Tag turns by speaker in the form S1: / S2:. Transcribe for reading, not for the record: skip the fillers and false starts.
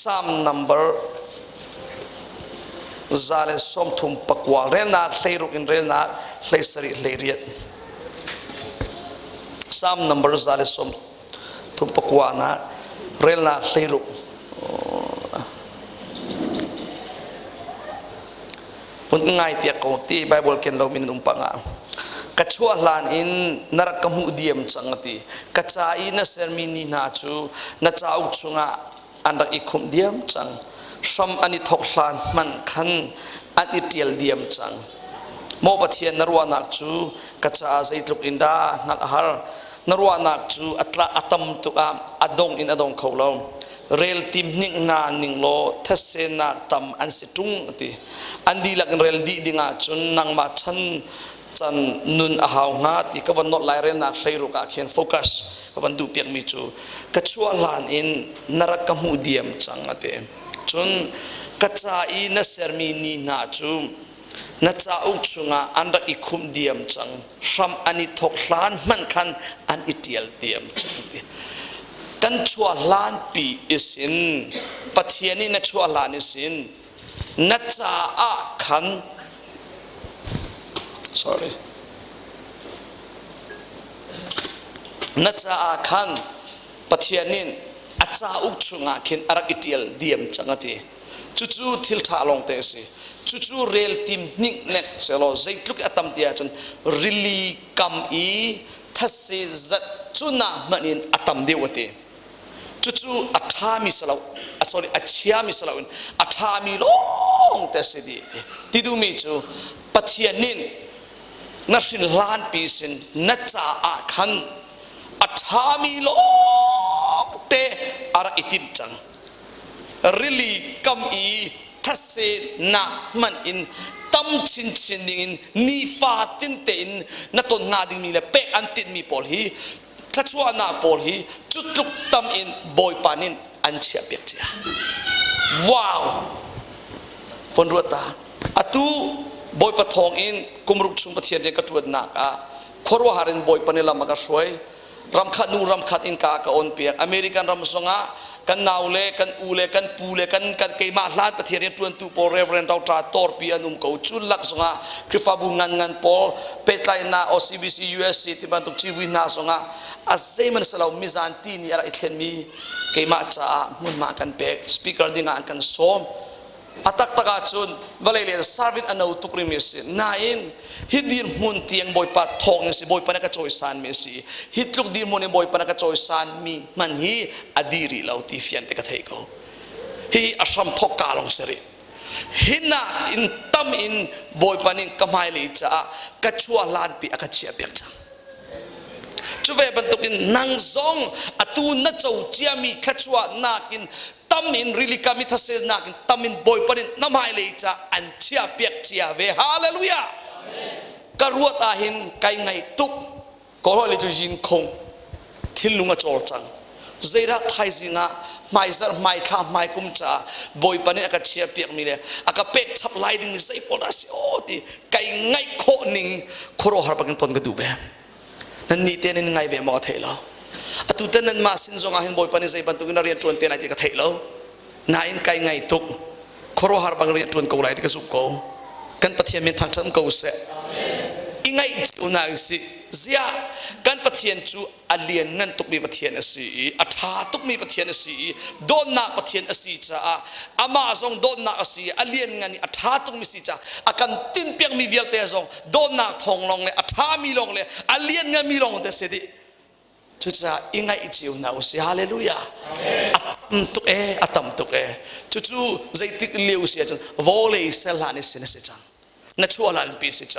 S1: Psalm number 139 relnak 16 in relnak 17 18. Psalm number 139 na relnak 16. Vun ngai piak ko ti Bible ken lo min um panga. Ka chuah hlan in na rak ka hmuh diam cang ati. Ka ca i na sermi ni hna cu na cauk chungah an rak i khumh diam cang. Hram an i thok hlan hmanh khan an i ṭial diam cang. Maw Pathian, na ruahnak cu ka caah zeitluk in dah hngalh a har. Na ruahnak cu a tla a tam tuk ah a dong in a dong kho lo. Rel tim hnik hna ning law thetse-nak tam an si ṭung a ti. An dihlak in rel dih ding ahcun nangmah chan can nun a hau hnga ti ka van nolh lai relnak hleiruk ah khin focus ka van duh piakmi cu ka chuah hlan in na rak ka hmuh diam cang a ti. Cun ka ca i na sermi ni hna cu na cauk chungah an rak i khumh diam cang, hram an i thawk hlan hmanh khan an i ṭial diam cang ti. Kan chuah hlan pi isin Pathian i na chuah hlan isin na caah khan sorry na caah khan Pathian nih a cauk chungah khin a rak i ṭial diam cang a ti. Cucu thil ṭha lawng te a si. Cucu rel tim hnik nek selaw zeitluk a tam ti ahcun rili kam i thase zat cunah hmanh in a tam deuh a ti. Cucu a ṭhami si lo, sorry, a chiami si loin a ṭhami lawng te si dih ti. Ti duhmi cu Pathian nih na hrin hlanpi sin na caah khan a ṭhami lawng te a rak i timh cang. Rili kam i thase nak hmanh in tam chinchin dingin nifa tin tein na ton hnga dingmi le pek an tinhmi pawl hi thluachuahnak pawl hi cu tluk tam in Bawipa nih an chiah piak cia. Wow! Von ruat ta. Atu Bawipa thawng in kumruk chung Pathian rian ka ṭuannak ah khuaruahhar in Bawipa nih lam a ka hruai. Ramkhat nu ramkhat innka ka on piak. American ram zongah kan nau le kan u le kan pu le kan kan keimah hlan Pathian rian ṭuantu pawl Reverend Doctor Torpi an um ko. Cu lak zongah Khrihfabu ngan ngan pawl pehtlaihnak OCBC USC ti bantuk civui hna zongah a zeihmanh si lo mizan ti nih a rak i thlenmi keimah caah hmunhma kan pek speaker dingah an kan sawm. A taktak ahcun vawlei le service a no tuk rimi a si. Nain hi dirhmun tiang Bawipa thawng in si Bawipa na ka cawisanmi a si. Hi tluk dirhmun in Bawipa na ka cawisanmi hman hi a dih rih lo ti fian te ka thei ko. Hi a hram thawk ka lawng si rih. Hi nak in tam in Bawipa nih ka hmailei caah ka chuah hlanpi a ka chiah piak cang. Cu ve bantukin nang zong atu na co ciami thluachuahnak in tam in rili kam i thaselnak in tam in Bawipa nih na hmailei ca an chiah piak cia ve. Hallelujah! Ka ruat ah hin kai ngaih tuk. Kawlhawi le cu yin khong thinlung a cawlcang. Zeidah thaizing ah hmaizarh hmaithla hmaikum caah Bawipa nih a ka chiah piakmi le a ka pek chap lai dingmi zei pawl dah a si aw ti kai ngaih khawh ning khuaruahhar bakin ton ka duh ve. Nan nih te nan ngai ve maw ka theih lo. Atu tan nan mah sin zong ah hin Bawipa nih zei bantuk in a rian ṭuan te lai ti ka theih lo. Nain kai ngai tuk. Khuaruahhar bang rian ṭuan ko lai ti ka zumh ko. Kan Pathian min thangṭhat ko seh. I ngaih cio hna usih. Ziah kan Pathian cu a lian ngan tukmi Pathian a si i a ṭha tukmi Pathian a si i dawtnak Pathian a si caah amah zong dawtnak a si i a lian ngan i a ṭha tukmi si caah a kan tinhpiakmi vialte zong dawtnak thawng lawng le a ṭhami lawng le a lian nganmi lawng te si dih. Cucaah i ngaih cio hna usih. Hallelujah. A tam tuk ee, a tam tuk ee. Cucu zeitik lio si ahcun vawlei sel hlan i sin a si cang. Na chuah hlan pi si cang.